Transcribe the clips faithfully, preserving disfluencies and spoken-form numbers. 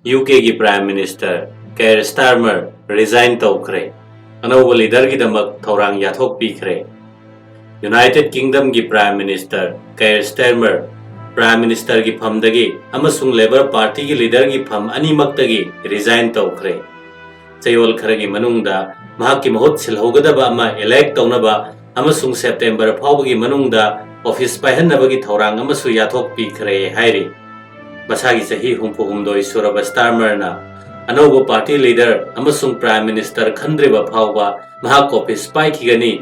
U ꯀꯦꯒꯤ Prime Minister Keir Starmer resign ꯇꯧꯈ꯭ꯔꯦ꯫ ꯑꯅꯧꯕ leaderꯒꯤꯗꯃꯛ ꯊꯧꯔꯥꯡ ꯌꯥꯊꯣꯛꯄꯤꯈ꯭ꯔꯦ꯫ United Kingdomꯒꯤ Prime Minister Keir Starmer Prime Ministerꯒꯤ ꯐꯝꯗꯒꯤ ꯑꯃꯁꯨꯡ Labour Partyꯒꯤ leaderꯒꯤ ꯐꯝ ꯑꯅꯤꯃꯛꯇꯒꯤ resign ꯇꯧꯈ꯭ꯔꯦ꯫ ꯆꯌꯣꯜ ꯈꯔꯒꯤ ꯃꯅꯨꯡꯗ ꯃꯍꯥꯛꯀꯤ ꯃꯍꯨꯠ ꯁꯤꯜꯍꯧꯒꯗꯕ ꯑꯃ elect ꯇꯧꯅꯕ ꯑꯃꯁꯨꯡ September ꯐꯥꯎꯕꯒꯤ ꯃꯅꯨꯡꯗ office ꯄꯥꯏꯍꯟꯅꯕꯒꯤ ꯊꯧꯔꯥꯡ ꯑꯃꯁꯨ ꯌꯥꯊꯣꯛꯄꯤꯈ꯭ꯔꯦ ꯍꯥꯏꯔꯤ꯫ ꯃꯁꯥꯒꯤ ꯆꯍꯤ ꯍꯨꯝꯐꯨ ꯍꯨꯝꯗꯣꯏ ꯁꯨꯔꯕ Starmerꯅ ꯑꯅꯧꯕ party leader ꯑꯃꯁꯨꯡ Prime Minister ꯈꯟꯗ꯭ꯔꯤꯕ ꯐꯥꯎꯕ ꯃꯍꯥꯛ office ꯄꯥꯏꯈꯤꯒꯅꯤ,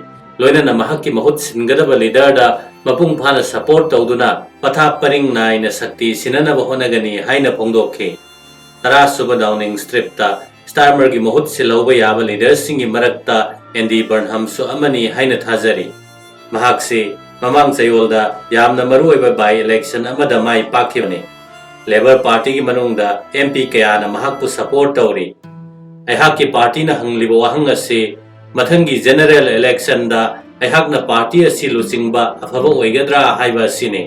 ꯂꯣꯏꯅꯅ ꯃꯍꯥꯛꯀꯤ ꯃꯍꯨꯠ ꯁꯤꯟꯒꯗꯕ leaderꯗ ꯃꯄꯨꯡ ꯐꯥꯅ support ꯇꯧꯗꯨꯅ ꯄꯊꯥꯞ ꯄꯔꯤꯡ ꯅꯥꯏꯅ ꯁꯛꯇꯤ ꯁꯤꯟꯅꯅꯕ ꯍꯣꯠꯅꯒꯅꯤ ꯍꯥꯏꯅ ꯐꯣꯡꯗꯣꯛꯈꯤ꯫ ꯇꯔꯥꯁꯨꯕ Downing Streetꯇ Starmerꯒꯤ ꯃꯍꯨꯠ ꯁꯤꯜꯍꯧꯕ ꯌꯥꯕ leaderꯁꯤꯡꯒꯤ ꯃꯔꯛꯇ Andy Burnhamꯁꯨ ꯑꯃꯅꯤ ꯍꯥꯏꯅ ꯊꯥꯖꯔꯤ꯫ ꯃꯍꯥꯛꯁꯤ ꯃꯃꯥꯡ ꯆꯌꯣꯜꯗ ꯌꯥꯝꯅ ꯃꯔꯨꯑꯣꯏꯕ by-election ꯑꯃꯗ ꯃꯥꯏ ꯄꯥꯛꯈꯤꯕꯅꯤ꯫ Labour Partyꯒꯤ ꯃꯅꯨꯡꯗ M P ꯀꯌꯥꯅ ꯃꯍꯥꯛꯄꯨ support ꯇꯧꯔꯤ꯫ ꯑꯩꯍꯥꯛꯀꯤ partyꯅ ꯍꯪꯂꯤꯕ ꯋꯥꯍꯪ ꯑꯁꯤ ꯃꯊꯪꯒꯤ general electionꯗ ꯑꯩꯍꯥꯛꯅ party ꯑꯁꯤ ꯂꯨꯆꯤꯡꯕ ꯑꯐꯕ ꯑꯣꯏꯒꯗ꯭ꯔꯥ ꯍꯥꯏꯕ ꯑꯁꯤꯅꯤ꯫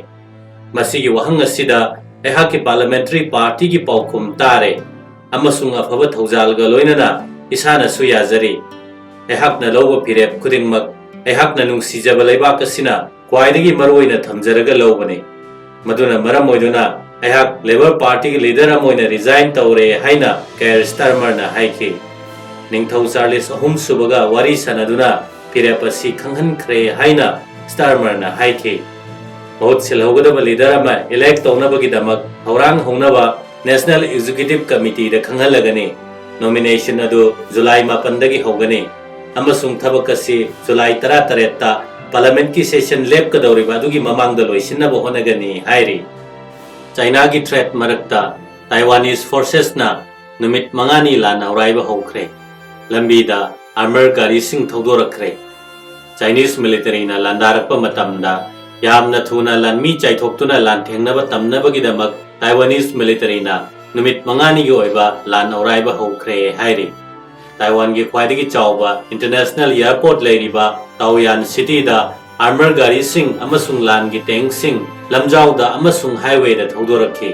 ꯃꯁꯤꯒꯤ ꯋꯥꯍꯪ ꯑꯁꯤꯗ ꯑꯩꯍꯥꯛꯀꯤ parliamentary partyꯒꯤ ꯄꯥꯎꯈꯨꯝ ꯇꯥꯔꯦ ꯑꯃꯁꯨꯡ ꯑꯐꯕ ꯊꯧꯖꯥꯜꯒ ꯂꯣꯏꯅꯅ ꯏꯁꯥꯅꯁꯨ ꯌꯥꯖꯔꯤ꯫ ꯑꯩꯍꯥꯛꯅ ꯂꯧꯕ ꯐꯤꯔꯦꯞ ꯈꯨꯗꯤꯡꯃꯛ ꯑꯩꯍꯥꯛꯅ ꯅꯨꯡꯁꯤꯖꯕ ꯂꯩꯕꯥꯛ ꯑꯁꯤꯅ ꯈ꯭ꯋꯥꯏꯗꯒꯤ ꯃꯔꯨꯑꯣꯏꯅ ꯊꯝꯖꯔꯒ ꯂꯧꯕꯅꯤ꯫ ꯃꯗꯨꯅ ꯃꯔꯝ ꯑꯣꯏꯗꯨꯅ ꯑꯩꯍꯥꯛ Labour Partyꯒꯤ leader ꯑꯃ ꯑꯣꯏꯅ resign ꯇꯧꯔꯦ ꯍꯥꯏꯅ Keir Starmerꯅ ꯍꯥꯏꯈꯤ꯫ ꯅꯤꯡꯊꯧ ꯆꯥꯔꯂꯤꯁ ꯑꯍꯨꯝꯁꯨꯕꯒ ꯋꯥꯔꯤ ꯁꯥꯅꯗꯨꯅ ꯐꯤꯔꯦꯞ ꯑꯁꯤ ꯈꯪꯍꯟꯈ꯭ꯔꯦ ꯍꯥꯏꯅ Starmerꯅ ꯍꯥꯏꯈꯤ꯫ ꯃꯍꯨꯠ ꯁꯤꯜꯍꯧꯒꯗꯕ leader ꯑꯃ elect ꯇꯧꯅꯕꯒꯤꯗꯃꯛ ꯊꯧꯔꯥꯡ ꯍꯧꯅꯕ National Executive Committeeꯗ ꯈꯪꯍꯜꯂꯒꯅꯤ꯫ Nomination ꯑꯗꯨ July ꯃꯥꯄꯟꯗꯒꯤ ꯍꯧꯒꯅꯤ ꯑꯃꯁꯨꯡ ꯊꯕꯛ ꯑꯁꯤ July ꯇꯔꯥꯇꯔꯦꯠꯇ parliamentꯀꯤ session ꯂꯦꯞꯀꯗꯧꯔꯤꯕ ꯑꯗꯨꯒꯤ ꯃꯃꯥꯡꯗ ꯂꯣꯏꯁꯤꯟꯅꯕ ꯍꯣꯠꯅꯒꯅꯤ ꯍꯥꯏꯔꯤ꯫ ꯆꯥꯏꯅꯥꯒꯤ threat ꯃꯔꯛꯇ Taiwanese forcesꯅ ꯅꯨꯃꯤꯠ ꯃꯉꯥꯅꯤ ꯂꯥꯟ ꯑꯧꯔꯥꯏꯕ ꯍꯧꯈ꯭ꯔꯦ꯫ ꯂꯝꯕꯤꯗ armor ꯒꯥꯔꯤꯁꯤꯡ ꯊꯧꯗꯣꯔꯛꯈ꯭ꯔꯦ꯫ Chinese militaryꯅ ꯂꯥꯟꯗꯥꯔꯛꯄ ꯃꯇꯝꯗ ꯌꯥꯝꯅ ꯊꯨꯅ ꯂꯥꯟꯃꯤ ꯆꯥꯏꯊꯣꯛꯇꯨꯅ ꯂꯥꯟꯊꯦꯡꯅꯕ ꯇꯝꯅꯕꯒꯤꯗꯃꯛ Taiwanese militaryꯅ ꯅꯨꯃꯤꯠ ꯃꯉꯥꯅꯤꯒꯤ ꯑꯣꯏꯕ ꯂꯥꯟ ꯑꯧꯔꯥꯏꯕ ꯍꯧꯈ꯭ꯔꯦ ꯍꯥꯏꯔꯤ꯫ ꯇꯥꯏꯋꯥꯟꯒꯤ ꯈ꯭ꯋꯥꯏꯗꯒꯤ ꯆꯥꯎꯕ international airport ꯂꯩꯔꯤꯕ ꯇꯥꯎꯌꯥꯟ cityꯗ armor ꯒꯥꯔꯤꯁꯤꯡ ꯑꯃꯁꯨꯡ ꯂꯥꯟꯒꯤ tankꯁꯤꯡ ꯂꯝꯖꯥꯎꯗ ꯑꯃꯁꯨꯡ highwayꯗ ꯊꯧꯗꯣꯔꯛꯈꯤ꯫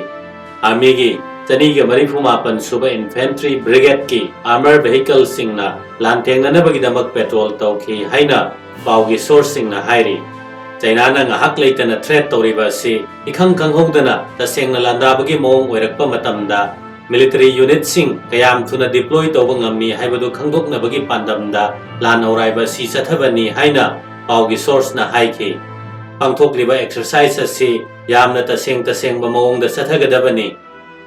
Armyꯒꯤ ꯆꯅꯤꯒ ꯃꯔꯤꯐꯨ ꯃꯥꯄꯟ ꯁꯨꯕ Infantry Brigadeꯀꯤ armor vehicleꯁꯤꯡꯅ ꯂꯥꯟꯊꯦꯡꯅꯅꯕꯒꯤꯗꯃꯛ patrol ꯇꯧꯈꯤ ꯍꯥꯏꯅ ꯄꯥꯎꯒꯤ sourceꯁꯤꯡꯅ ꯍꯥꯏꯔꯤ꯫ ꯆꯩꯅꯥꯅ ꯉꯥꯏꯍꯥꯛ ꯂꯩꯇꯅ threat ꯇꯧꯔꯤꯕ ꯑꯁꯤ ꯏꯈꯪ ꯈꯪꯍꯧꯗꯅ ꯇꯁꯦꯡꯅ ꯂꯥꯟꯗꯥꯕꯒꯤ ꯃꯑꯣꯡ ꯑꯣꯏꯔꯛꯄ ꯃꯇꯝꯗ military unitꯁꯤꯡ ꯀꯌꯥꯝ ꯊꯨꯅ deploy ꯇꯧꯕ ꯉꯝꯃꯤ ꯍꯥꯏꯕꯗꯨ ꯈꯪꯗꯣꯛꯅꯕꯒꯤ ꯄꯥꯟꯗꯝꯗ ꯂꯥꯟ ꯑꯧꯔꯥꯏꯕ ꯑꯁꯤ ꯆꯠꯊꯕꯅꯤ ꯍꯥꯏꯅ ꯄꯥꯎꯒꯤ sourceꯅ ꯍꯥꯏꯈꯤ꯫ ꯄꯥꯡꯊꯣꯛꯂꯤꯕ exercise ꯑꯁꯤ ꯌꯥꯝꯅ ꯇꯁꯦꯡ ꯇꯁꯦꯡꯕ ꯃꯑꯣꯡꯗ ꯆꯠꯊꯒꯗꯕꯅꯤ꯫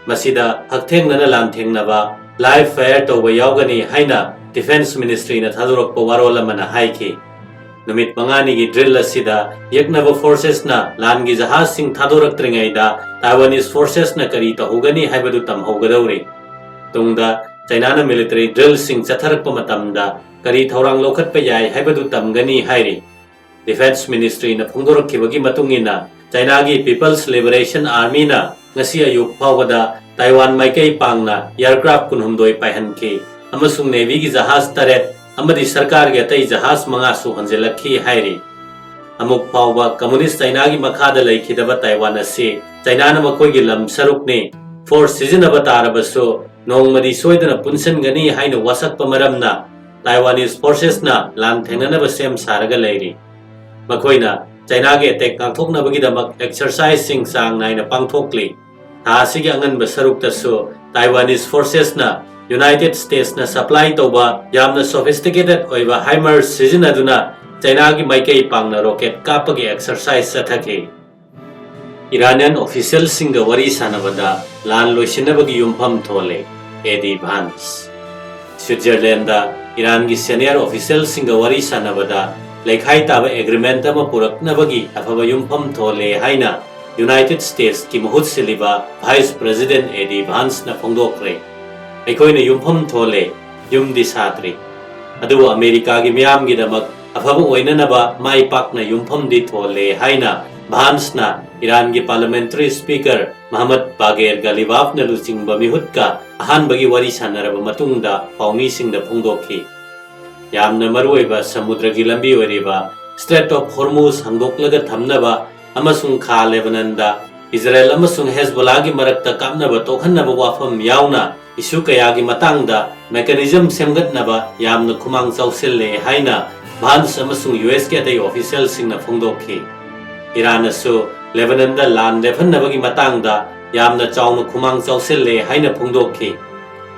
ꯃꯁꯤꯗ ꯍꯛꯊꯦꯡꯅꯅ ꯂꯥꯟꯊꯦꯡꯅꯕ, live fire ꯇꯧꯕ ꯌꯥꯎꯒꯅꯤ ꯍꯥꯏꯅ Defence Ministryꯅ ꯊꯥꯗꯣꯔꯛꯄ ꯋꯥꯔꯣꯜ ꯑꯃꯅ ꯍꯥꯏꯈꯤ꯫ ꯅꯨꯃꯤꯠ ꯃꯉꯥꯅꯤꯒꯤ drill ꯑꯁꯤꯗ ꯌꯦꯛꯅꯕ forcesꯅ ꯂꯥꯟꯒꯤ ꯖꯍꯥꯖꯁꯤꯡ ꯊꯥꯗꯣꯔꯛꯇ꯭ꯔꯤꯉꯩꯗ Taiwanese forcesꯅ ꯀꯔꯤ ꯇꯧꯍꯧꯒꯅꯤ ꯍꯥꯏꯕꯗꯨ ꯇꯝꯍꯧꯒꯗꯧꯔꯤ꯫ ꯇꯨꯡꯗ ꯆꯩꯅꯥꯅ military drillꯁꯤꯡ ꯆꯠꯊꯔꯛꯄ ꯃꯇꯝꯗ ꯀꯔꯤ ꯊꯧꯔꯥꯡ ꯂꯧꯈꯠꯄ ꯌꯥꯏ ꯍꯥꯏꯕꯗꯨ ꯇꯝꯒꯅꯤ ꯍꯥꯏꯔꯤ꯫ Defence Ministryꯅ ꯐꯣꯡꯗꯣꯔꯛꯈꯤꯕꯒꯤ ꯃꯇꯨꯡ ꯏꯟꯅ, ꯆꯩꯅꯥꯒꯤ People's Liberation Armyꯅ ꯉꯁꯤ ꯑꯌꯨꯛ ꯐꯥꯎꯕꯗ ꯇꯥꯏꯋꯥꯟ ꯃꯥꯏꯀꯩ ꯄꯥꯡꯅ aircraft ꯀꯨꯟꯍꯨꯝꯗꯣꯏ ꯄꯥꯏꯍꯟꯈꯤ ꯑꯃꯁꯨꯡ Navyꯒꯤ ꯖꯍꯥꯖ ꯇꯔꯦꯠ ꯑꯃꯗꯤ ꯁꯔꯀꯥꯔꯒꯤ ꯑꯇꯩ ꯖꯍꯥꯖ ꯃꯉꯥꯁꯨ ꯍꯣꯟꯖꯤꯜꯂꯛꯈꯤ ꯍꯥꯏꯔꯤ꯫ ꯑꯃꯨꯛ ꯐꯥꯎꯕ Communist ꯆꯩꯅꯥꯒꯤ ꯃꯈꯥꯗ ꯂꯩꯈꯤꯗꯕ ꯇꯥꯏꯋꯥꯟ ꯑꯁꯤ ꯆꯩꯅꯥꯅ ꯃꯈꯣꯏꯒꯤ ꯂꯝ ꯁꯔꯨꯛꯅꯤ, force ꯁꯤꯖꯤꯟꯅꯕ ꯇꯥꯔꯕꯁꯨ ꯅꯣꯡꯃꯗꯤ ꯁꯣꯏꯗꯅ ꯄꯨꯟꯁꯤꯟꯒꯅꯤ ꯍꯥꯏꯅ ꯋꯥꯁꯛꯄ ꯃꯔꯝꯅ Taiwanese forcesꯅ ꯂꯥꯟ ꯊꯦꯡꯅꯅꯕ ꯁꯦꯝ ꯁꯥꯔꯒ ꯂꯩꯔꯤ꯫ ꯃꯈꯣꯏꯅ ꯆꯩꯅꯥꯒꯤ attack ꯉꯥꯛꯊꯣꯛꯅꯕꯒꯤꯗꯃꯛ exerciseꯁꯤꯡ ꯆꯥꯡ ꯅꯥꯏꯅ ꯄꯥꯡꯊꯣꯛꯂꯤ꯫ ꯊꯥ ꯑꯁꯤꯒꯤ ꯑꯉꯟꯕ ꯁꯔꯨꯛꯇꯁꯨ Taiwanese forcesꯅ United Statesꯅ supply ꯇꯧꯕ ꯌꯥꯝꯅ sophisticated ꯑꯣꯏꯕ HIMARS ꯁꯤꯖꯤꯟꯅꯗꯨꯅ ꯆꯩꯅꯥꯒꯤ ꯃꯥꯏꯀꯩ ꯄꯥꯡꯅ rocket ꯀꯥꯞꯄꯒꯤ exercise ꯆꯠꯊꯈꯤ꯫ Iranian officialꯁꯤꯡꯒ ꯋꯥꯔꯤ ꯁꯥꯟꯅꯕꯗ ꯂꯥꯟ ꯂꯣꯏꯁꯤꯟꯅꯕꯒꯤ ꯌꯨꯝꯐꯝ ꯊꯣꯜꯂꯦ, ꯑꯦ ꯗꯤ ꯚꯥꯟꯁ꯫ Switzerlandꯗ ꯏꯔꯥꯟꯒꯤ senior officialꯁꯤꯡꯒ ꯋꯥꯔꯤ ꯁꯥꯟꯅꯕꯗ ꯂꯩꯈꯥꯏ ꯇꯥꯕ agreement ꯑꯃ ꯄꯨꯔꯛꯅꯕꯒꯤ ꯑꯐꯕ ꯌꯨꯝꯐꯝ ꯊꯣꯜꯂꯦ ꯍꯥꯏꯅ United Statesꯀꯤ ꯃꯍꯨꯠ ꯁꯤꯜꯂꯤꯕ Vice President ꯑꯦ ꯗꯤ ꯚꯥꯟꯁꯅ ꯐꯣꯡꯗꯣꯛꯈ꯭ꯔꯦ꯫ ꯑꯩꯈꯣꯏꯅ ꯌꯨꯝꯐꯝ ꯊꯣꯜꯂꯦ, ꯌꯨꯝꯗꯤ ꯁꯥꯗ꯭ꯔꯤ꯫ ꯑꯗꯨꯕꯨ ꯑꯃꯦꯔꯤꯀꯥꯒꯤ ꯃꯤꯌꯥꯝꯒꯤꯗꯃꯛ ꯑꯐꯕ ꯑꯣꯏꯅꯅꯕ ꯃꯥꯏ ꯄꯥꯛꯅ ꯌꯨꯝꯐꯝꯗꯤ ꯊꯣꯜꯂꯦ ꯍꯥꯏꯅ ꯚꯥꯟꯁꯅ ꯏꯔꯥꯟꯒꯤ parliamentary speaker ꯃꯍꯃꯗ ꯕꯥꯒꯦꯔ ꯒꯥꯂꯤꯕꯥꯐꯅ ꯂꯨꯆꯤꯡꯕ ꯃꯤꯍꯨꯠꯀ ꯑꯍꯥꯟꯕꯒꯤ ꯋꯥꯔꯤ ꯁꯥꯟꯅꯔꯕ ꯃꯇꯨꯡꯗ ꯄꯥꯎꯃꯤꯁꯤꯡꯗ ꯐꯣꯡꯗꯣꯛꯈꯤ꯫ ꯌꯥꯝꯅ ꯃꯔꯨꯑꯣꯏꯕ ꯁꯃꯨꯗ꯭ꯔꯒꯤ ꯂꯝꯕꯤ ꯑꯣꯏꯔꯤꯕ Strait of Hormuz ꯍꯥꯡꯗꯣꯛꯂꯒ ꯊꯝꯅꯕ ꯑꯃꯁꯨꯡ ꯈꯥ ꯂꯦꯕꯅꯟꯗ ꯏꯖꯔꯦꯜ ꯑꯃꯁꯨꯡ ꯍꯦꯖꯕꯣꯂꯥꯒꯤ ꯃꯔꯛꯇ ꯀꯥꯞꯅꯕ ꯇꯣꯛꯍꯟꯅꯕ ꯋꯥꯐꯝ ꯌꯥꯎꯅ ꯏꯁꯨ ꯀꯌꯥꯒꯤ ꯃꯇꯥꯡꯗ mechanism ꯁꯦꯝꯒꯠꯅꯕ ꯌꯥꯝꯅ ꯈꯨꯃꯥꯡ ꯆꯥꯎꯁꯤꯜꯂꯦ ꯍꯥꯏꯅ ꯚꯥꯟꯁ ꯑꯃꯁꯨꯡ ꯌꯨ ꯑꯦꯁꯀꯤ ꯑꯇꯩ ꯑꯣꯐꯤꯁꯤꯌꯦꯜꯁꯤꯡꯅ ꯐꯣꯡꯗꯣꯛꯈꯤ꯫ ꯏꯔꯥꯟꯅꯁꯨ ꯂꯦꯕꯅꯟꯗ ꯂꯥꯟ ꯂꯦꯞꯍꯟꯅꯕꯒꯤ ꯃꯇꯥꯡꯗ ꯌꯥꯝꯅ ꯆꯥꯎꯅ ꯈꯨꯃꯥꯡ ꯆꯥꯎꯁꯤꯜꯂꯦ ꯍꯥꯏꯅ ꯐꯣꯡꯗꯣꯛꯈꯤ꯫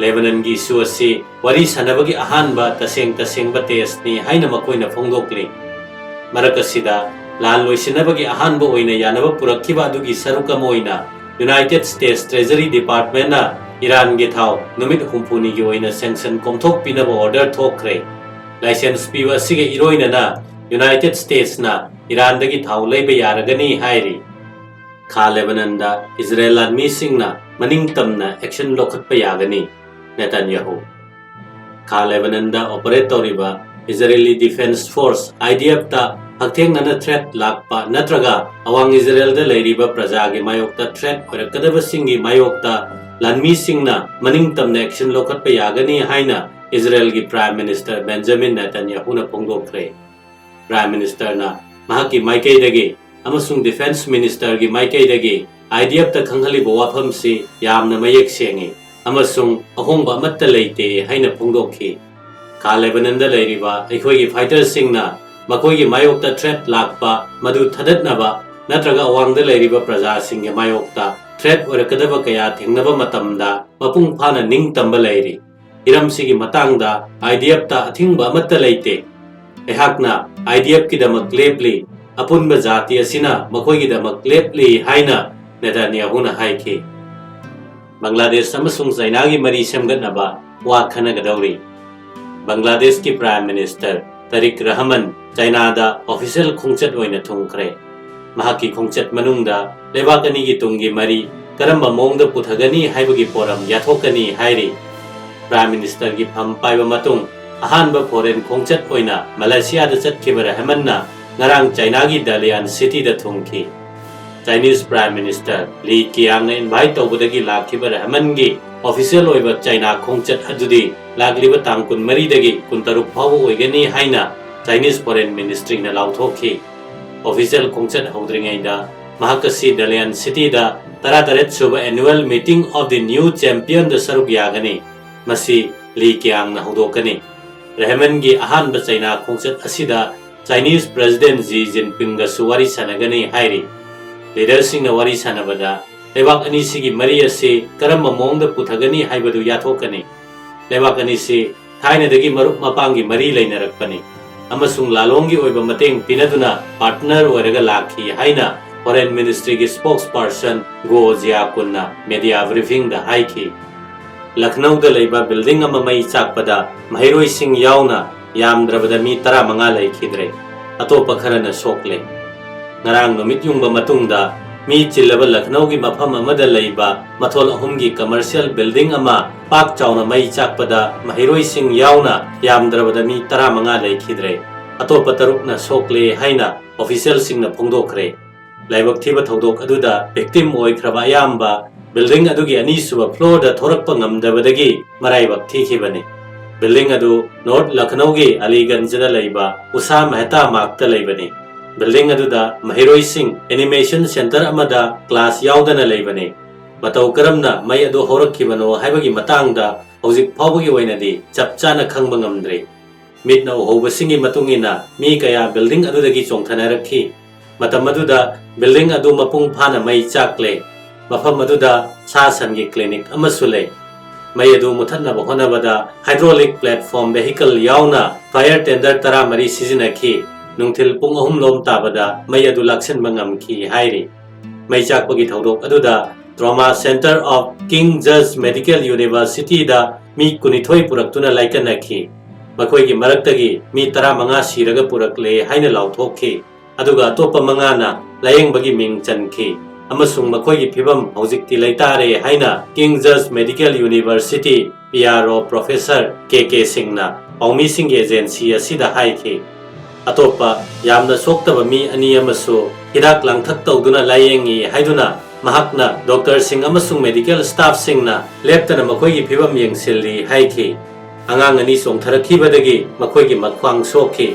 ꯂꯦꯕꯅꯟꯒꯤ ꯏꯁꯨ ꯑꯁꯤ ꯋꯥꯔꯤ ꯁꯥꯅꯕꯒꯤ ꯑꯍꯥꯟꯕ ꯇꯁꯦꯡ ꯇꯁꯦꯡꯕ ꯇꯦꯁꯅꯤ ꯍꯥꯏꯅ ꯃꯈꯣꯏꯅ ꯐꯣꯡꯗꯣꯛꯂꯤ꯫ ꯃꯔꯛ ꯑꯁꯤꯗ, ꯂꯥꯟ ꯂꯣꯏꯁꯤꯟꯅꯕꯒꯤ ꯑꯍꯥꯟꯕ ꯑꯣꯏꯅ ꯌꯥꯅꯕ ꯄꯨꯔꯛꯈꯤꯕ ꯑꯗꯨꯒꯤ ꯁꯔꯨꯛ ꯑꯃ ꯑꯣꯏꯅ, ꯌꯨꯅꯥꯏꯇꯦꯗ ꯁ꯭ꯇꯦꯠꯁ ꯇ꯭ꯔꯦꯖꯔꯤ ꯗꯤꯄꯥꯔꯠꯃꯦꯟꯅ ꯏꯔꯥꯟꯒꯤ ꯊꯥꯎ ꯅꯨꯃꯤꯠ ꯍꯨꯝꯐꯨꯅꯤꯒꯤ ꯑꯣꯏꯅ ꯁꯦꯡꯁꯟ ꯀꯣꯝꯊꯣꯛꯄꯤꯅꯕ ꯑꯣꯔꯗꯔ ꯊꯣꯛꯈ꯭ꯔꯦ꯫ ꯂꯥꯏꯁꯦꯟꯁ ꯄꯤꯕ ꯑꯁꯤꯒ ꯏꯔꯣꯏꯅꯅ ꯌꯨꯅꯥꯏꯇꯦꯗ ꯁ꯭ꯇꯦꯠꯁꯅ ꯏꯔꯥꯟꯗꯒꯤ ꯊꯥꯎ ꯂꯩꯕ ꯌꯥꯔꯒꯅꯤ ꯍꯥꯏꯔꯤ꯫ ꯈꯥ ꯂꯦꯕꯅꯟꯗ ꯏꯖꯔꯦꯜ ꯂꯥꯟꯃꯤꯁꯤꯡꯅ ꯃꯅꯤꯡ ꯇꯝꯅ ꯑꯦꯛꯁꯟ ꯂꯧꯈꯠꯄ ꯌꯥꯒꯅꯤ, ꯅꯦꯇꯥꯟꯌꯥꯍꯨ꯫ ꯈꯥ ꯂꯦꯕꯅꯟꯗ ꯑꯣꯄꯔꯦꯠ ꯇꯧꯔꯤꯕ ꯏꯖꯔꯦꯂꯤ ꯗꯤꯐꯦꯟꯁ ꯐꯣꯔꯁ, IDF ꯇ ꯍꯛꯊꯦꯡꯅꯅ ꯊ꯭ꯔꯦꯠ ꯂꯥꯛꯄ ꯅꯠꯇ꯭ꯔꯒ ꯑꯋꯥꯡ ꯏꯖꯔꯦꯜꯗ ꯂꯩꯔꯤꯕ ꯄ꯭ꯔꯖꯥꯒꯤ ꯃꯥꯌꯣꯛꯇ ꯊ꯭ꯔꯦꯠ ꯑꯣꯏꯔꯛꯀꯗꯕꯁꯤꯡꯒꯤ ꯃꯥꯌꯣꯛꯇ ꯂꯥꯟꯃꯤꯁꯤꯡꯅ ꯃꯅꯤꯡ ꯇꯝꯅ ꯑꯦꯛꯁꯟ ꯂꯧꯈꯠꯄ ꯌꯥꯒꯅꯤ ꯍꯥꯏꯅ ꯏꯖꯔꯦꯜꯒꯤ ꯄ꯭ꯔꯥꯏꯝ ꯃꯤꯅꯤꯁꯇꯔ ꯕꯦꯟꯖꯥꯃꯤꯟ ꯅꯦꯇꯥꯟꯌꯥꯍꯨꯅ ꯐꯣꯡꯗꯣꯛꯈ꯭ꯔꯦ꯫ ꯄ꯭ꯔꯥꯏꯝ ꯃꯤꯅꯤꯁꯇꯔꯅ ꯃꯍꯥꯛꯀꯤ ꯃꯥꯏꯀꯩꯗꯒꯤ ꯑꯃꯁꯨꯡ ꯗꯤꯐꯦꯟꯁ ꯃꯤꯅꯤꯁꯇꯔꯒꯤ ꯃꯥꯏꯀꯩꯗꯒꯤ IDF ꯇ ꯈꯪꯍꯜꯂꯤꯕ ꯋꯥꯐꯝꯁꯤ ꯌꯥꯝꯅ ꯃꯌꯦꯛ ꯁꯦꯡꯏ ꯑꯃꯁꯨꯡ ꯑꯍꯣꯡꯕ ꯑꯃꯠꯇ ꯂꯩꯇꯦ ꯍꯥꯏꯅ ꯐꯣꯡꯗꯣꯛꯈꯤ꯫ ꯈꯥ ꯂꯦꯕꯅꯟꯗ ꯂꯩꯔꯤꯕ ꯑꯩꯈꯣꯏꯒꯤ ꯐꯥꯏꯇꯔꯁꯤꯡꯅ ꯃꯈꯣꯏꯒꯤ ꯃꯥꯌꯣꯛꯇ ꯊ꯭ꯔꯦꯠ ꯂꯥꯛꯄ ꯃꯗꯨ ꯊꯥꯗꯠꯅꯕ ꯅꯠꯇ꯭ꯔꯒ ꯑꯋꯥꯡꯗ ꯂꯩꯔꯤꯕ ꯄ꯭ꯔꯖꯥꯁꯤꯡꯒꯤ ꯃꯥꯌꯣꯛꯇ ꯊ꯭ꯔꯦꯠ ꯑꯣꯏꯔꯛꯀꯗꯕ ꯀꯌꯥ ꯊꯦꯡꯅꯕ ꯃꯇꯝꯗ ꯃꯄꯨꯡ ꯐꯥꯅ ꯅꯤꯡꯇꯝꯕ ꯂꯩꯔꯤ꯫ ꯍꯤꯔꯝꯁꯤꯒꯤ ꯃꯇꯥꯡꯗ IDF ꯇ ꯑꯊꯤꯡꯕ ꯑꯃꯠꯇ ꯂꯩꯇꯦ꯫ ꯑꯩꯍꯥꯛꯅ IDF ꯀꯤꯗꯃꯛ ꯂꯦꯞꯂꯤ, ꯑꯄꯨꯟꯕ ꯖꯥꯇꯤ ꯑꯁꯤꯅ ꯃꯈꯣꯏꯒꯤꯗꯃꯛ ꯂꯦꯞꯂꯤ ꯍꯥꯏꯅ ꯅꯦꯇꯥꯟꯌꯥꯍꯨꯅ ꯍꯥꯏꯈꯤ꯫ ꯕꯪꯒ꯭ꯂꯥꯗꯦꯁ ꯑꯃꯁꯨꯡ ꯆꯥꯏꯅꯥꯒꯤ ꯃꯔꯤ ꯁꯦꯝꯒꯠꯅꯕ ꯋꯥ ꯈꯟꯅꯒꯗꯧꯔꯤ꯫ ꯕꯪꯒ꯭ꯂꯥꯗꯦꯁꯀꯤ ꯄ꯭ꯔꯥꯏꯝ ꯃꯤꯅꯤꯁꯇꯔ ꯇꯥꯔꯤꯛ ꯔꯍꯃꯟ ꯆꯥꯏꯅꯥꯗ ꯑꯣꯐꯤꯁꯤꯌꯦꯜ ꯈꯣꯡꯆꯠ ꯑꯣꯏꯅ ꯊꯨꯡꯈ꯭ꯔꯦ꯫ ꯃꯍꯥꯛꯀꯤ ꯈꯣꯡꯆꯠ ꯃꯅꯨꯡꯗ ꯂꯩꯕꯥꯛ ꯑꯅꯤꯒꯤ ꯇꯨꯡꯒꯤ ꯃꯔꯤ ꯀꯔꯝꯕ ꯃꯑꯣꯡꯗ ꯄꯨꯊꯒꯅꯤ ꯍꯥꯏꯕꯒꯤ ꯄꯣꯔꯝ ꯌꯥꯊꯣꯛꯀꯅꯤ ꯍꯥꯏꯔꯤ꯫ ꯄ꯭ꯔꯥꯏꯝ ꯃꯤꯅꯤꯁꯇꯔꯒꯤ ꯐꯝ ꯄꯥꯏꯕ ꯃꯇꯨꯡ ꯑꯍꯥꯟꯕ ꯐꯣꯔꯦꯟ ꯈꯣꯡꯆꯠ ꯑꯣꯏꯅ ꯃꯂꯦꯁꯤꯌꯥꯗ ꯆꯠꯈꯤꯕ ꯔꯍꯃꯟꯅ ꯉꯔꯥꯡ ꯆꯥꯏꯅꯥꯒꯤ ꯗꯥꯂꯤꯌꯥꯟ ꯁꯤꯇꯤꯗ ꯊꯨꯡꯈꯤ꯫ ꯆꯥꯏꯅꯤꯁ ꯄ꯭ꯔꯥꯏꯝ ꯃꯤꯅꯤꯁꯇꯔ ꯂꯤ ꯀꯤꯌꯥꯡꯅ ꯏꯟꯚꯥꯏꯠ ꯇꯧꯕꯗꯒꯤ ꯂꯥꯛꯈꯤꯕ ꯔꯍꯃꯟꯒꯤ ꯑꯣꯐꯤꯁꯤꯌꯦꯜ ꯑꯣꯏꯕ ꯆꯥꯏꯅꯥ ꯈꯣꯡꯆꯠ ꯑꯗꯨꯗꯤ ꯂꯥꯛꯂꯤꯕ ꯇꯥꯡ ꯀꯨꯟꯃꯔꯤꯗꯒꯤ ꯀꯨꯟꯇꯔꯨꯛ ꯐꯥꯎꯕ ꯑꯣꯏꯒꯅꯤ ꯍꯥꯏꯅ ꯆꯥꯏꯅꯤꯁ ꯐꯣꯔꯦꯟ ꯃꯤꯅꯤꯁꯇ꯭ꯔꯤꯅ ꯂꯥꯎꯊꯣꯛꯈꯤ꯫ ꯑꯣꯐꯤꯁꯤꯌꯦꯜ ꯈꯣꯡꯆꯠ ꯍꯧꯗ꯭ꯔꯤꯉꯩꯗ ꯃꯍꯥꯛ ꯑꯁꯤ ꯗꯂꯤꯌꯟ ꯁꯤꯇꯤꯗ ꯇꯔꯥꯇꯔꯦꯠ ꯁꯨꯕ Annual Meeting of the New Championꯗ ꯁꯔꯨꯛ ꯌꯥꯒꯅꯤ꯫ ꯃꯁꯤ ꯂꯤ ꯀꯤꯌꯥꯡꯅ ꯍꯧꯗꯣꯛꯀꯅꯤ꯫ ꯔꯦꯍꯃꯟꯒꯤ ꯑꯍꯥꯟꯕ ꯆꯩꯅꯥ ꯈꯣꯡꯆꯠ ꯑꯁꯤꯗ ꯆꯥꯏꯅꯤꯁ ꯄ꯭ꯔꯦꯁꯤꯗꯦꯟꯠ ꯖꯤ ꯖꯤꯟꯄꯤꯡꯒꯁꯨ ꯋꯥꯔꯤ ꯁꯥꯟꯅꯒꯅꯤ ꯍꯥꯏꯔꯤ꯫ ꯂꯤꯗꯔꯁꯤꯡꯅ ꯋꯥꯔꯤ ꯁꯥꯟꯅꯕꯗ ꯂꯩꯕꯥꯛ ꯑꯅꯤꯁꯤꯒꯤ ꯃꯔꯤ ꯑꯁꯤ ꯀꯔꯝꯕ ꯃꯑꯣꯡꯗ ꯄꯨꯊꯒꯅꯤ ꯍꯥꯏꯕꯗꯨ ꯌꯥꯊꯣꯛꯀꯅꯤ꯫ ꯂꯩꯕꯥꯛ ꯑꯅꯤꯁꯤ ꯊꯥꯏꯅꯗꯒꯤ ꯃꯔꯨꯞ ꯃꯄꯥꯡꯒꯤ ꯃꯔꯤ ꯂꯩꯅꯔꯛꯄꯅꯤ ꯑꯃꯁꯨꯡ ꯂꯥꯂꯣꯡꯒꯤ ꯑꯣꯏꯕ ꯃꯇꯦꯡ ꯄꯤꯅꯗꯨꯅ ꯄꯥꯔꯠꯅꯔ ꯑꯣꯏꯔꯒ ꯂꯥꯛꯈꯤ ꯍꯥꯏꯅ ꯐꯣꯔꯦꯟ ꯃꯤꯅꯤꯁꯇ꯭ꯔꯤꯒꯤ ꯁ꯭ꯄꯣꯛꯁ ꯄꯥꯔꯁꯟ ꯒꯣ ꯖꯤꯌꯥꯀꯨꯟꯅ ꯃꯦꯗꯤꯌꯥ ꯕ꯭ꯔꯤꯐꯤꯡꯗ ꯍꯥꯏꯈꯤ꯫ ꯂꯈꯅꯧꯗ ꯂꯩꯕ ꯕꯤꯜꯗꯤꯡ ꯑꯃ ꯃꯩ ꯆꯥꯛꯄꯗ ꯃꯍꯩꯔꯣꯏꯁꯤꯡ ꯌꯥꯎꯅ ꯌꯥꯝꯗ꯭ꯔꯕꯗ ꯃꯤ ꯇꯔꯥꯃꯉꯥ ꯂꯩꯈꯤꯗ꯭ꯔꯦ꯫ ꯑꯇꯣꯞꯄ ꯈꯔꯅ ꯁꯣꯛꯂꯦ꯫ ꯉꯔꯥꯡ ꯅꯨꯃꯤꯠ ꯌꯨꯡꯕ ꯃꯇꯨꯡꯗ ꯃꯤ ꯆꯤꯜꯂꯕ ꯂꯈꯅꯧꯒꯤ ꯃꯐꯝ ꯑꯃꯗ ꯂꯩꯕ ꯃꯊꯣꯜ ꯑꯍꯨꯝꯒꯤ ꯀꯃꯔꯁꯤꯌꯦꯜ ꯕꯤꯜꯗꯤꯡ ꯑꯃ ꯄꯥꯛ ꯆꯥꯎꯅ ꯃꯩ ꯆꯥꯛꯄꯗ ꯃꯍꯩꯔꯣꯏꯁꯤꯡ ꯌꯥꯎꯅ ꯌꯥꯝꯗ꯭ꯔꯕꯗ ꯃꯤ ꯇꯔꯥꯃꯉꯥ ꯂꯩꯈꯤꯗ꯭ꯔꯦ꯫ ꯑꯇꯣꯞꯄ ꯇꯔꯨꯛꯅ ꯁꯣꯛꯂꯦ ꯍꯥꯏꯅ ꯑꯣꯐꯤꯁꯤꯌꯦꯜꯁꯤꯡꯅ ꯐꯣꯡꯗꯣꯛꯈ꯭ꯔꯦ꯫ ꯂꯥꯏꯕꯛ ꯊꯤꯕ ꯊꯧꯗꯣꯛ ꯑꯗꯨꯗ ꯚꯤꯛꯇꯤꯝ ꯑꯣꯏꯈ꯭ꯔꯕ ꯑꯌꯥꯝꯕ ꯕꯤꯜꯗꯤꯡ ꯑꯗꯨꯒꯤ ꯑꯅꯤꯁꯨꯕ ꯐ꯭ꯂꯣꯔꯗ ꯊꯣꯔꯛꯄ ꯉꯝꯗꯕꯗꯒꯤ ꯃꯔꯥꯏꯕꯛ ꯊꯤꯈꯤꯕꯅꯤ꯫ ꯕꯤꯜꯗꯤꯡ ꯑꯗꯨ ꯅꯣꯔꯠ ꯂꯈꯅꯧꯒꯤ ꯑꯂꯤꯒꯟꯖꯗ ꯂꯩꯕ ꯎꯁꯥ ꯃꯦꯍꯇꯥ ꯃꯥꯔꯛꯇ ꯂꯩꯕꯅꯤ꯫ ꯕꯤꯜꯗꯤꯡ ꯑꯗꯨꯗ ꯃꯍꯩꯔꯣꯏꯁꯤꯡ ꯑꯦꯅꯤꯃꯦꯁꯟ ꯁꯦꯟꯇꯔ ꯑꯃꯗ ꯀ꯭ꯂꯥꯁ ꯌꯥꯎꯗꯅ ꯂꯩꯕꯅꯤ꯫ ꯃꯇꯧ ꯀꯔꯝꯅ ꯃꯩ ꯑꯗꯨ ꯍꯧꯔꯛꯈꯤꯕꯅꯣ ꯍꯥꯏꯕꯒꯤ ꯃꯇꯥꯡꯗ ꯍꯧꯖꯤꯛ ꯐꯥꯎꯕꯒꯤ ꯑꯣꯏꯅꯗꯤ ꯆꯞ ꯆꯥꯅ ꯈꯪꯕ ꯉꯝꯗ꯭ꯔꯤ꯫ ꯃꯤꯠꯅ ꯎꯍꯧꯕꯁꯤꯡꯒꯤ ꯃꯇꯨꯡ ꯏꯟꯅ ꯃꯤ ꯀꯌꯥ ꯕꯤꯜꯗꯤꯡ ꯑꯗꯨꯗꯒꯤ ꯆꯣꯡꯊꯅꯔꯛꯈꯤ꯫ ꯃꯇꯝ ꯑꯗꯨꯗ ꯕꯤꯜꯗꯤꯡ ꯑꯗꯨ ꯃꯄꯨꯡ ꯐꯥꯅ ꯃꯩ ꯆꯥꯛꯂꯦ꯫ ꯃꯐꯝ ꯑꯗꯨꯗ ꯁꯥ ꯁꯟꯒꯤ ꯀ꯭ꯂꯤꯅꯤꯛ ꯑꯃꯁꯨ ꯂꯩ꯫ ꯃꯩ ꯑꯗꯨ ꯃꯨꯊꯠꯅꯕ ꯍꯣꯠꯅꯕꯗ ꯍꯥꯏꯗ꯭ꯔꯣꯂꯤꯛ ꯄ꯭ꯂꯦꯠꯐꯣꯝ ꯚꯦꯍꯤꯀꯜ ꯌꯥꯎꯅ ꯐꯥꯌꯔ ꯇꯦꯟꯗꯔ ꯇꯔꯥꯃꯔꯤ ꯁꯤꯖꯤꯟꯅꯈꯤ꯫ ꯅꯨꯡꯊꯤꯜ ꯄꯨꯡ ꯑꯍꯨꯝ ꯂꯣꯝ ꯇꯥꯕꯗ ꯃꯩ ꯑꯗꯨ ꯂꯥꯛꯁꯤꯟꯕ ꯉꯝꯈꯤ ꯍꯥꯏꯔꯤ꯫ ꯃꯩ ꯆꯥꯛꯄꯒꯤ ꯊꯧꯗꯣꯛ ꯑꯗꯨꯗ Trauma Center of King George Medical Universityꯗ ꯃꯤ ꯀꯨꯟꯅꯤꯊꯣꯏ ꯄꯨꯔꯛꯇꯨꯅ ꯂꯥꯏꯀꯠꯅꯈꯤ꯫ ꯃꯈꯣꯏꯒꯤ ꯃꯔꯛꯇꯒꯤ ꯃꯤ ꯇꯔꯥꯃꯉꯥ ꯁꯤꯔꯒ ꯄꯨꯔꯛꯂꯦ ꯍꯥꯏꯅ ꯂꯥꯎꯊꯣꯛꯈꯤ꯫ ꯑꯗꯨꯒ ꯑꯇꯣꯞꯄ ꯃꯉꯥꯅ ꯂꯥꯌꯦꯡꯕꯒꯤ ꯃꯤꯡ ꯆꯟꯈꯤ ꯑꯃꯁꯨꯡ ꯃꯈꯣꯏꯒꯤ ꯐꯤꯕꯝ ꯍꯧꯖꯤꯛꯇꯤ ꯂꯩꯇꯥꯔꯦ ꯍꯥꯏꯅ King George Medical University P R O Professor K K ꯁꯤꯡꯅ ꯄꯥꯎꯃꯤꯁꯤꯡꯒꯤ ꯑꯦꯖꯦꯟꯁꯤ ꯑꯁꯤꯗ ꯍꯥꯏꯈꯤ꯫ ꯑꯇꯣꯞꯄ ꯌꯥꯝꯅ ꯁꯣꯛꯇꯕ ꯃꯤ ꯑꯅꯤ ꯑꯃꯁꯨ ꯍꯤꯗꯥꯛ ꯂꯥꯡꯊꯛ ꯇꯧꯗꯨꯅ ꯂꯥꯌꯦꯡꯉꯤ ꯍꯥꯏꯗꯨꯅ ꯃꯍꯥꯛꯅ ꯗꯣꯛꯇꯔꯁꯤꯡ ꯑꯃꯁꯨꯡ ꯃꯦꯗꯤꯀꯦꯜ ꯁ꯭ꯇꯥꯐꯁꯤꯡꯅ ꯂꯦꯞꯇꯅ ꯃꯈꯣꯏꯒꯤ ꯐꯤꯕꯝ ꯌꯦꯡꯁꯤꯜꯂꯤ ꯍꯥꯏꯈꯤ꯫ ꯑꯉꯥꯡ ꯑꯅꯤ ꯆꯣꯡꯊꯔꯛꯈꯤꯕꯗꯒꯤ ꯃꯈꯣꯏꯒꯤ ꯃꯈ꯭ꯋꯥꯡ ꯁꯣꯛꯈꯤ꯫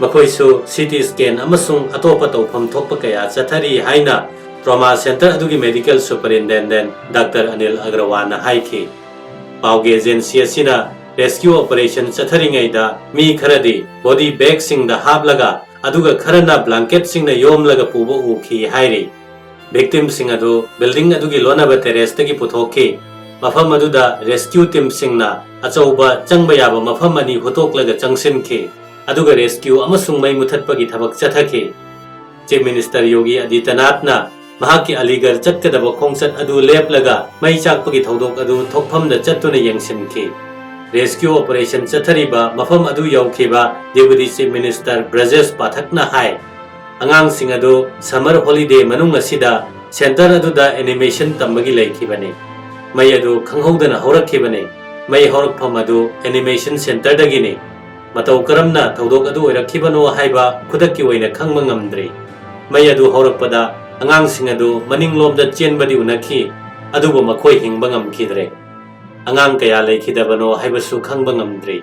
ꯃꯈꯣꯏꯁꯨ ꯁꯤ ꯇꯤ scan ꯑꯃꯁꯨꯡ ꯑꯇꯣꯞꯄ ꯇꯧꯐꯝ ꯊꯣꯛꯄ ꯀꯌꯥ ꯆꯠꯊꯔꯤ ꯍꯥꯏꯅ trauma center ꯑꯗꯨꯒꯤ medical superintendent Doctor Anil Agrawalꯅ ꯍꯥꯏꯈꯤ꯫ ꯄꯥꯎꯒꯤ agency ꯑꯁꯤꯅ rescue operation ꯆꯠꯊꯔꯤꯉꯩꯗ ꯃꯤ ꯈꯔꯗꯤ body bagꯁꯤꯡꯗ ꯍꯥꯞꯂꯒ ꯑꯗꯨꯒ ꯈꯔꯅ blanketꯁꯤꯡꯅ ꯌꯣꯝꯂꯒ ꯄꯨꯕ ꯎꯈꯤ ꯍꯥꯏꯔꯤ꯫ Victimꯁꯤꯡ ꯑꯗꯨ building ꯑꯗꯨꯒꯤ ꯂꯣꯟꯅꯕ terraceꯇꯒꯤ ꯄꯨꯊꯣꯛꯈꯤ꯫ ꯃꯐꯝ ꯑꯗꯨꯗ rescue teamꯁꯤꯡꯅ ꯑꯆꯧꯕ ꯆꯪꯕ ꯌꯥꯕ ꯃꯐꯝ ꯑꯅꯤ ꯍꯨꯠꯇꯣꯛꯂꯒ ꯆꯪꯁꯤꯟꯈꯤ, ꯑꯗꯨꯒ rescue ꯑꯃꯁꯨꯡ ꯃꯩ ꯃꯨꯊꯠꯄꯒꯤ ꯊꯕꯛ ꯆꯠꯊꯈꯤ꯫ Chief Minister ꯌꯣꯒꯤ ꯑꯗꯤꯇ꯭ꯌꯅꯥꯊꯅ ꯃꯍꯥꯛꯀꯤ ꯑꯂꯤꯒꯔ ꯆꯠꯀꯗꯕ ꯈꯣꯡꯆꯠ ꯑꯗꯨ ꯂꯦꯞꯂꯒ ꯃꯩ ꯆꯥꯛꯄꯒꯤ ꯊꯧꯗꯣꯛ ꯑꯗꯨ ꯊꯣꯛꯐꯝꯗ ꯆꯠꯇꯨꯅ ꯌꯦꯡꯁꯤꯟꯈꯤ꯫ Rescue operation ꯆꯠꯊꯔꯤꯕ ꯃꯐꯝ ꯑꯗꯨ ꯌꯧꯈꯤꯕ Deputy Chief Minister ꯕ꯭ꯔꯖꯦꯁ ꯄꯥꯊꯛꯅ ꯍꯥꯏ, ꯑꯉꯥꯡꯁꯤꯡ ꯑꯗꯨ summer holiday ꯃꯅꯨꯡ ꯑꯁꯤꯗ center ꯑꯗꯨꯗ animation ꯇꯝꯕꯒꯤ ꯂꯩꯈꯤꯕꯅꯤ꯫ ꯃꯩ ꯑꯗꯨ ꯈꯪꯍꯧꯗꯅ ꯍꯧꯔꯛꯈꯤꯕꯅꯤ꯫ ꯃꯩ ꯍꯧꯔꯛꯐꯝ ꯑꯗꯨ animation centreꯗꯒꯤꯅꯤ꯫ ꯃꯇꯧ ꯀꯔꯝꯅ ꯊꯧꯗꯣꯛ ꯑꯗꯨ ꯑꯣꯏꯔꯛꯈꯤꯕꯅꯣ ꯍꯥꯏꯕ ꯈꯨꯗꯛꯀꯤ ꯑꯣꯏꯅ ꯈꯪꯕ ꯉꯝꯗ꯭ꯔꯤ꯫ ꯃꯩ ꯑꯗꯨ ꯍꯧꯔꯛꯄꯗ ꯑꯉꯥꯡꯁꯤꯡ ꯑꯗꯨ ꯃꯅꯤꯡꯂꯣꯝꯗ ꯆꯦꯟꯕꯗꯤ ꯎꯅꯈꯤ, ꯑꯗꯨꯕꯨ ꯃꯈꯣꯏ ꯍꯤꯡꯕ ꯉꯝꯈꯤꯗ꯭ꯔꯦ꯫ ꯑꯉꯥꯡ ꯀꯌꯥ ꯂꯩꯈꯤꯗꯕꯅꯣ ꯍꯥꯏꯕꯁꯨ ꯈꯪꯕ ꯉꯝꯗ꯭ꯔꯤ꯫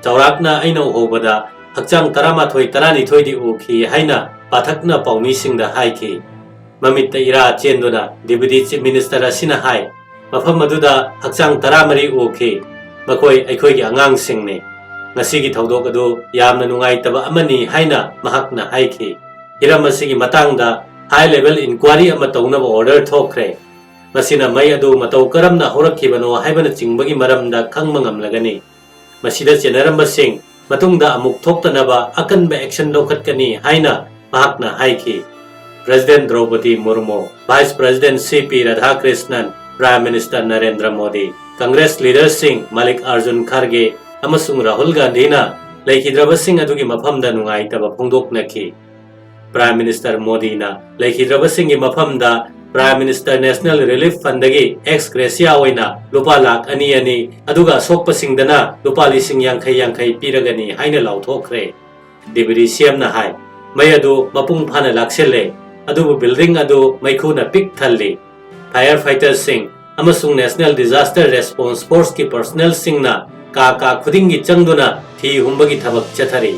ꯆꯥꯎꯔꯥꯛꯅ ꯑꯩꯅ ꯎꯍꯧꯕꯗ ꯍꯛꯆꯥꯡ ꯇꯔꯥꯃꯥꯊꯣꯏ ꯇꯔꯥꯅꯤꯊꯣꯏꯗꯤ ꯎꯈꯤ ꯍꯥꯏꯅ ꯄꯥꯊꯛꯅ ꯄꯥꯎꯃꯤꯁꯤꯡꯗ ꯍꯥꯏꯈꯤ꯫ ꯃꯃꯤꯠꯇ ꯏꯔꯥ ꯆꯦꯟꯗꯨꯅ Deputy Chief Minister ꯑꯁꯤꯅ ꯍꯥꯏ, ꯃꯐꯝ ꯑꯗꯨꯗ ꯍꯛꯆꯥꯡ ꯇꯔꯥꯃꯔꯤ ꯎꯈꯤ꯫ ꯃꯈꯣꯏ ꯑꯩꯈꯣꯏꯒꯤ ꯑꯉꯥꯡꯁꯤꯡꯅꯤ꯫ ꯉꯁꯤꯒꯤ ꯊꯧꯗꯣꯛ ꯑꯗꯨ ꯌꯥꯝꯅ ꯅꯨꯡꯉꯥꯏꯇꯕ ꯑꯃꯅꯤ ꯍꯥꯏꯅ ꯃꯍꯥꯛꯅ ꯍꯥꯏꯈꯤ꯫ ꯍꯤꯔꯝ ꯑꯁꯤꯒꯤ ꯃꯇꯥꯡꯗ high level inquiry ꯑꯃ ꯇꯧꯅꯕ order ꯊꯣꯛꯈ꯭ꯔꯦ꯫ ꯃꯁꯤꯅ ꯃꯩ ꯑꯗꯨ ꯃꯇꯧ ꯀꯔꯝꯅ ꯍꯧꯔꯛꯈꯤꯕꯅꯣ ꯍꯥꯏꯕꯅꯆꯤꯡꯕꯒꯤ ꯃꯔꯝꯗ ꯈꯪꯕ ꯉꯝꯂꯒꯅꯤ꯫ ꯃꯁꯤꯗ ꯆꯦꯟꯅꯔꯝꯕꯁꯤꯡ ꯃꯇꯨꯡꯗ ꯑꯃꯨꯛ ꯊꯣꯛꯇꯅꯕ ꯑꯀꯟꯕ action ꯂꯧꯈꯠꯀꯅꯤ ꯍꯥꯏꯅ ꯃꯍꯥꯛꯅ ꯍꯥꯏꯈꯤ꯫ President ꯗ꯭ꯔꯧꯄꯗꯤ ꯃꯨꯔꯃꯨ, Vice President ꯁꯤ ꯄꯤ Radhakrishnan, Prime Minister Narendra Modi, Congress leaderꯁꯤꯡ ꯃꯥꯂꯤꯛ ꯑꯥꯔꯖꯨꯟ ꯈꯥꯔꯒꯦ ꯑꯃꯁꯨꯡ ꯔꯥꯍꯨꯜ ꯒꯥꯟꯙꯤꯅ ꯂꯩꯈꯤꯗ꯭ꯔꯕꯁꯤꯡ ꯑꯗꯨꯒꯤ ꯃꯐꯝꯗ ꯅꯨꯡꯉꯥꯏꯇꯕ ꯐꯣꯡꯗꯣꯛꯅꯈꯤ꯫ Prime Minister ꯃꯣꯗꯤꯅ ꯂꯩꯈꯤꯗ꯭ꯔꯕꯁꯤꯡꯒꯤ ꯃꯐꯝꯗ Prime Minister National Relief Fundꯗꯒꯤ ex gratia ꯑꯣꯏꯅ ꯂꯨꯄꯥ ꯂꯥꯈ ꯑꯅꯤ ꯑꯅꯤ, ꯑꯗꯨꯒ ꯑꯁꯣꯛꯄꯁꯤꯡꯗꯅ ꯂꯨꯄꯥ ꯂꯤꯁꯤꯡ ꯌꯥꯡꯈꯩ ꯌꯥꯡꯈꯩ ꯄꯤꯔꯒꯅꯤ ꯍꯥꯏꯅ ꯂꯥꯎꯊꯣꯛꯈ꯭ꯔꯦ꯫ Deputy ꯁꯤ ꯑꯦꯝꯅ ꯍꯥꯏ, ꯃꯩ ꯑꯗꯨ ꯃꯄꯨꯡ ꯐꯥꯅ ꯂꯥꯛꯁꯤꯜꯂꯦ, ꯑꯗꯨꯕꯨ building ꯑꯗꯨ ꯃꯩꯈꯨꯅ ꯄꯤꯛ ꯊꯜꯂꯤ꯫ Fire fighterꯁꯤꯡ ꯑꯃꯁꯨꯡ National Disaster Response Forceꯀꯤ personnelꯁꯤꯡꯅ ꯀꯥ ꯀꯥ ꯈꯨꯗꯤꯡꯒꯤ ꯆꯪꯗꯨꯅ ꯊꯤ ꯍꯨꯝꯕꯒꯤ ꯊꯕꯛ ꯆꯠꯊꯔꯤ꯫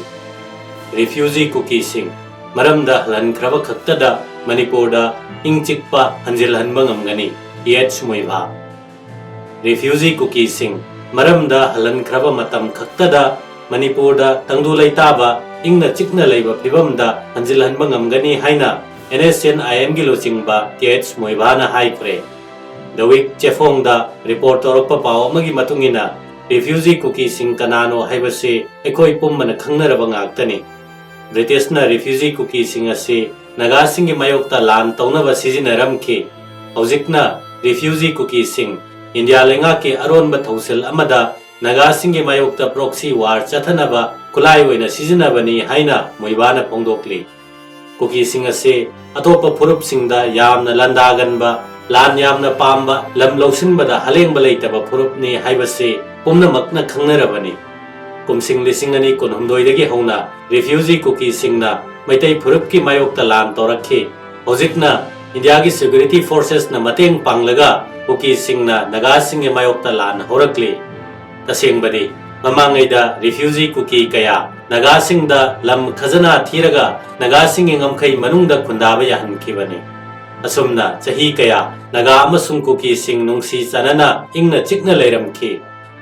Refugee ꯀꯨꯀꯤꯁꯤꯡ ꯃꯔꯝꯗ ꯍꯜꯍꯟꯈ꯭ꯔꯕ ꯈꯛꯇꯗ ꯃꯅꯤꯄꯨꯔꯗ ꯏꯪ ꯆꯤꯛꯄ ꯍꯟꯖꯤꯜꯍꯟꯕ ꯉꯝꯒꯅꯤ, ꯇꯤ ꯑꯩꯆ ꯃꯣꯏꯕꯥ꯫ Refugee ꯀꯨꯀꯤꯁꯤꯡ ꯃꯔꯝꯗ ꯍꯜꯍꯟꯈ꯭ꯔꯕ ꯃꯇꯝ ꯈꯛꯇꯗ ꯃꯅꯤꯄꯨꯔꯗ ꯇꯪꯗꯨ ꯂꯩꯇꯥꯕ ꯏꯪꯅ ꯆꯤꯛꯅ ꯂꯩꯕ ꯐꯤꯕꯝꯗ ꯍꯟꯖꯤꯜꯍꯟꯕ ꯉꯝꯒꯅꯤ ꯍꯥꯏꯅ ꯑꯦꯟ ꯑꯦꯁ ꯁꯤ ꯑꯦꯟ ꯑꯥꯏ ꯑꯦꯝꯒꯤ ꯂꯨꯆꯤꯡꯕ ꯇꯤ ꯑꯩꯆ ꯃꯣꯏꯕꯥꯅ ꯍꯥꯏꯈ꯭ꯔꯦ꯫ The Week ꯆꯦꯐꯣꯡꯗ ꯔꯤꯄꯣꯔꯠ ꯇꯧꯔꯛꯄ ꯄꯥꯎ ꯑꯃꯒꯤ ꯃꯇꯨꯡ ꯏꯟꯅ, refugee ꯀꯨꯀꯤꯁꯤꯡ ꯀꯅꯥꯅꯣ ꯍꯥꯏꯕꯁꯤ ꯑꯩꯈꯣꯏ ꯄꯨꯝꯕꯅ ꯈꯪꯅꯔꯕ ꯉꯥꯛꯇꯅꯤ꯫ ꯕ꯭ꯔꯤꯇꯤꯁꯅ refugee ꯀꯨꯀꯤꯁꯤꯡ ꯑꯁꯤ ꯅꯥꯒꯥꯁꯤꯡꯒꯤ ꯃꯥꯌꯣꯛꯇ ꯂꯥꯟ ꯇꯧꯅꯕ ꯁꯤꯖꯤꯟꯅꯔꯝꯈꯤ꯫ ꯍꯧꯖꯤꯛꯅ refugee ꯀꯨꯀꯤꯁꯤꯡ ꯏꯟꯗꯤꯌꯥ ꯂꯩꯉꯥꯛꯀꯤ ꯑꯔꯣꯟꯕ ꯊꯧꯁꯤꯜ ꯑꯃꯗ ꯅꯥꯒꯥꯁꯤꯡꯒꯤ ꯃꯥꯌꯣꯛꯇ proxy war ꯆꯠꯊꯅꯕ ꯈꯨꯠꯂꯥꯏ ꯑꯣꯏꯅ ꯁꯤꯖꯤꯟꯅꯕꯅꯤ ꯍꯥꯏꯅ ꯃꯣꯏꯕꯥꯅ ꯐꯣꯡꯗꯣꯛꯂꯤ꯫ ꯀꯨꯀꯤꯁꯤꯡ ꯑꯁꯤ ꯑꯇꯣꯞꯄ ꯐꯨꯔꯨꯞꯁꯤꯡꯗ ꯌꯥꯝꯅ ꯂꯥꯟꯗꯥꯒꯟꯕ, ꯂꯥꯟ ꯌꯥꯝꯅ ꯄꯥꯝꯕ, ꯂꯝ ꯂꯧꯁꯤꯟꯕꯗ ꯍꯂꯦꯡꯕ ꯂꯩꯇꯕ ꯐꯨꯔꯨꯞꯅꯤ ꯍꯥꯏꯕꯁꯤ ꯄꯨꯝꯅꯃꯛꯅ ꯈꯪꯅꯔꯕꯅꯤ꯫ ꯀꯨꯝꯁꯤꯡ ꯂꯤꯁꯤꯡ ꯑꯅꯤ ꯀꯨꯟꯍꯨꯝꯗꯣꯏꯗꯒꯤ ꯍꯧꯅ refugee ꯀꯨꯀꯤꯁꯤꯡꯅ ꯃꯩꯇꯩ ꯐꯨꯔꯨꯞꯀꯤ ꯃꯥꯌꯣꯛꯇ ꯂꯥꯟ ꯇꯧꯔꯛꯈꯤ꯫ ꯍꯧꯖꯤꯛꯅ ꯏꯟꯗꯤꯌꯥꯒꯤ security forcesꯅ ꯃꯇꯦꯡ ꯄꯥꯡꯂꯒ ꯀꯨꯀꯤꯁꯤꯡꯅ ꯅꯥꯒꯥꯁꯤꯡꯒꯤ ꯃꯥꯌꯣꯛꯇ ꯂꯥꯟ ꯍꯧꯔꯛꯂꯤ꯫ ꯇꯁꯦꯡꯕꯗꯤ, ꯃꯃꯥꯡꯉꯩꯗ refugee ꯀꯨꯀꯤ ꯀꯌꯥ ꯅꯥꯒꯥꯁꯤꯡꯗ ꯂꯝ ꯈꯖꯅꯥ ꯊꯤꯔꯒ ꯅꯥꯒꯥꯁꯤꯡꯒꯤ ꯉꯝꯈꯩ ꯃꯅꯨꯡꯗ ꯈꯨꯟꯗꯥꯕ ꯌꯥꯍꯟꯈꯤꯕꯅꯤ꯫ ꯑꯁꯨꯝꯅ ꯆꯍꯤ ꯀꯌꯥ ꯅꯥꯒꯥ ꯑꯃꯁꯨꯡ ꯀꯨꯀꯤꯁꯤꯡ ꯅꯨꯡꯁꯤ ꯆꯥꯟꯅꯅ ꯏꯪꯅ ꯆꯤꯛꯅ ꯂꯩꯔꯝꯈꯤ꯫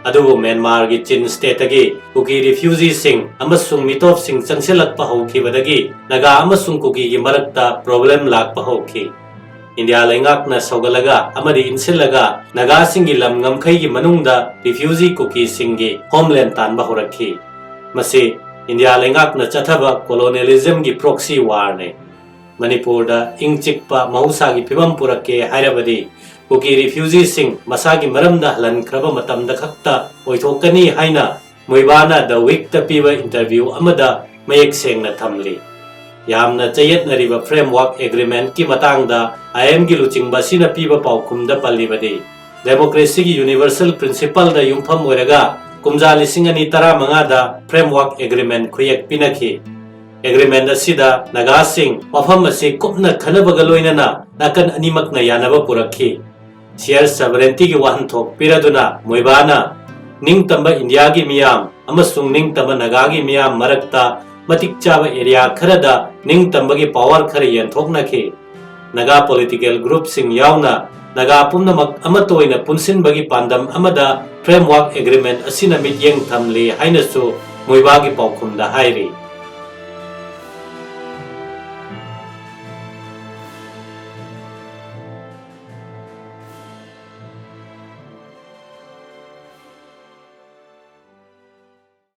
ꯑꯗꯨꯕꯨ ꯃ꯭ꯌꯥꯟꯃꯥꯔꯒꯤ ꯆꯤꯟ stateꯇꯒꯤ ꯀꯨꯀꯤ refugeeꯁꯤꯡ ꯑꯃꯁꯨꯡ ꯃꯤꯇꯣꯞꯁꯤꯡ ꯆꯪꯁꯤꯜꯂꯛꯄ ꯍꯧꯈꯤꯕꯗꯒꯤ ꯅꯥꯒꯥ ꯑꯃꯁꯨꯡ ꯀꯨꯀꯤꯒꯤ ꯃꯔꯛꯇ problem ꯂꯥꯛꯄ ꯍꯧꯈꯤ꯫ ꯏꯟꯗꯤꯌꯥ ꯂꯩꯉꯥꯛꯅ ꯁꯧꯒꯠꯂꯒ ꯑꯃꯗꯤ ꯏꯟꯁꯤꯜꯂꯒ ꯅꯥꯒꯥꯁꯤꯡꯒꯤ ꯂꯝ ꯉꯝꯈꯩꯒꯤ ꯃꯅꯨꯡꯗ refugee ꯀꯨꯀꯤꯁꯤꯡꯒꯤ homeland ꯇꯥꯟꯕ ꯍꯧꯔꯛꯈꯤ꯫ ꯃꯁꯤ ꯏꯟꯗꯤꯌꯥ ꯂꯩꯉꯥꯛꯅ ꯆꯠꯊꯕ colonialismꯒꯤ proxy warꯅꯤ꯫ ꯃꯅꯤꯄꯨꯔꯗ ꯏꯪ ꯆꯤꯛꯄ ꯃꯍꯧꯁꯥꯒꯤ ꯐꯤꯕꯝ ꯄꯨꯔꯛꯀꯦ ꯍꯥꯏꯔꯕꯗꯤ ꯀꯨꯀꯤ refugeeꯁꯤꯡ ꯃꯁꯥꯒꯤ ꯃꯔꯝꯗ ꯍꯜꯍꯟꯈ꯭ꯔꯕ ꯃꯇꯝꯗ ꯈꯛꯇ ꯑꯣꯏꯊꯣꯛꯀꯅꯤ ꯍꯥꯏꯅ ꯃꯣꯏꯕꯥꯅ The Weekꯇ ꯄꯤꯕ interview ꯑꯃꯗ ꯃꯌꯦꯛ ꯁꯦꯡꯅ ꯊꯝꯂꯤ꯫ ꯌꯥꯝꯅ ꯆꯌꯦꯠꯅꯔꯤꯕ framework agreementꯀꯤ ꯃꯇꯥꯡꯗ ꯑꯥꯏ ꯑꯦꯝꯒꯤ ꯂꯨꯆꯤꯡꯕ ꯑꯁꯤꯅ ꯄꯤꯕ ꯄꯥꯎꯈꯨꯝꯗ ꯄꯜꯂꯤꯕꯗꯤ, democracyꯒꯤ universal principleꯗ ꯌꯨꯝꯐꯝ ꯑꯣꯏꯔꯒ ꯀꯨꯝꯖꯥ ꯂꯤꯁꯤꯡ ꯑꯅꯤ ꯇꯔꯥꯃꯉꯥꯗ framework agreement ꯈꯨꯌꯦꯛ ꯄꯤꯅꯈꯤ꯫ Agreement ꯑꯁꯤꯗ ꯅꯥꯒꯥꯁꯤꯡ ꯋꯥꯐꯝ ꯑꯁꯤ ꯀꯨꯞꯅ ꯈꯟꯅꯕꯒ ꯂꯣꯏꯅꯅ ꯅꯥꯀꯟ ꯑꯅꯤꯃꯛꯅ ꯌꯥꯅꯕ ꯄꯨꯔꯛꯈꯤ꯫ Shared sovereigntyꯒꯤ ꯋꯥꯍꯟꯊꯣꯛ ꯄꯤꯔꯗꯨꯅ ꯃꯣꯏꯕꯥꯅ ꯅꯤꯡꯇꯝꯕ ꯏꯟꯗꯤꯌꯥꯒꯤ ꯃꯤꯌꯥꯝ ꯑꯃꯁꯨꯡ ꯅꯤꯡꯇꯝꯕ ꯅꯥꯒꯥꯒꯤ ꯃꯤꯌꯥꯝ ꯃꯔꯛꯇ ꯃꯇꯤꯛ ꯆꯥꯕ area ꯈꯔꯗ ꯅꯤꯡꯇꯝꯕꯒꯤ power ꯈꯔ ꯌꯦꯟꯊꯣꯛꯅꯈꯤ꯫ ꯅꯥꯒꯥ political groupꯁꯤꯡ ꯌꯥꯎꯅ ꯅꯥꯒꯥ ꯄꯨꯝꯅꯃꯛ ꯑꯃꯠꯇ ꯑꯣꯏꯅ ꯄꯨꯟꯁꯤꯟꯕꯒꯤ ꯄꯥꯟꯗꯝ ꯑꯃꯗ framework agreement ꯑꯁꯤꯅ ꯃꯤꯠꯌꯦꯡ ꯊꯝꯂꯤ ꯍꯥꯏꯅꯁꯨ ꯃꯨꯏꯕꯥꯒꯤ ꯄꯥꯎꯈꯨꯝꯗ ꯍꯥꯏꯔꯤ꯫